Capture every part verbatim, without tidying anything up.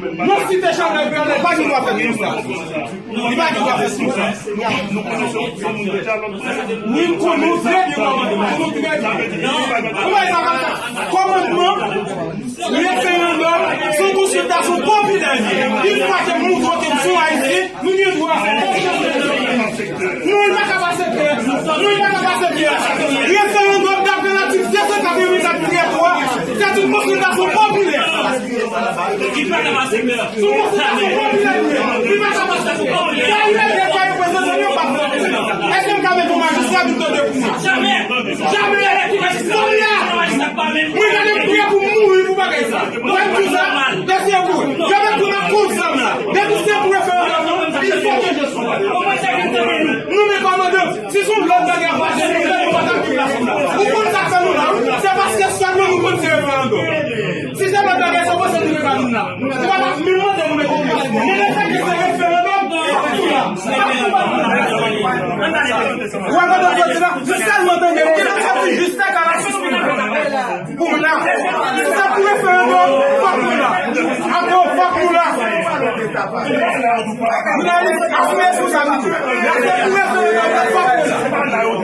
Non, Site Chanèl, Bèlè, pa gen dwa fèt konsa. Li pa gen dwa fèt konsa. Wi, m konnen w trè byen, kòmandan, m konnen w trè byen. Kòman sa va fè? Kòmandman, referandòm, se yon konsiltasyon popilè li ye. Yon fwa ke m montre ke m se yon Ayisyen, nou gen dwa fè. Non, li pa ka pase klè. Non, li pa ka pase klè. Referandòm, daprè latik de san katrevenkat trè twa, se yon konsiltasyon popilè. Li pa ka pase klè. Sou konsiltasyon popilè li ye. Li pa ka pase klè. Sa li ye, sa yo prezante, yo pa fè. Èske m ka mete yon majistra vin tande pou mwen? Jamè! Jamè! Kounye a, mwen gade m prè pou m mouri pou bagay sa. Mwen di sa, mesye, pou yo mèt pou nan kont sa m la. Depi se pou referandòm nan, il faut que je sois. Nou men kòmandan, si se yon lòt bagay ap pase, nou pa t ap viv la. Ou konn sa k fè nou la, wi. Se paske sèlman nou konn se referandòm. Si se lòt bagay, se konsa nou pa vin la. Ou pa t ap menm mande nou mete pye sou nou. Men lefètke se referandòm, nou la. Ou pa konn sa m di la? Jis sèlman tande, nou te sòti jis fè kalasous pou nou. Pou m la. Si se pou referandòm, fòk nou la. Ankò, fòk nou la. Jounalis, asime responsablite. Si se pou referandòm, fòk nou la.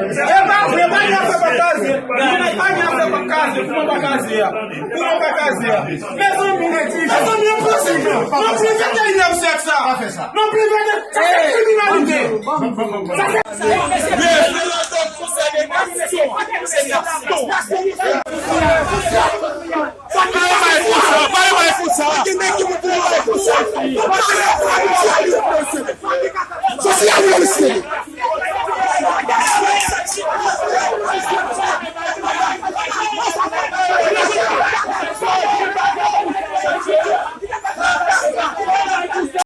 E pa vre, pa gen afè pa kaze. Pa gen afè pa kaze. Kouman pa kaze a? Kouman pa kaze a? Mezanmi, mezanmi, nan plis vennteyinyèm syèk sa. Nan plis vennteyinyèm, sa se kriminalite. Sa se Referandòm konsène nasyon. Se nasyon. Fòk yo bay pou sa, bay, bay pou sa. Gen nèg ki pou bay pou sa. Sosyal, mesye.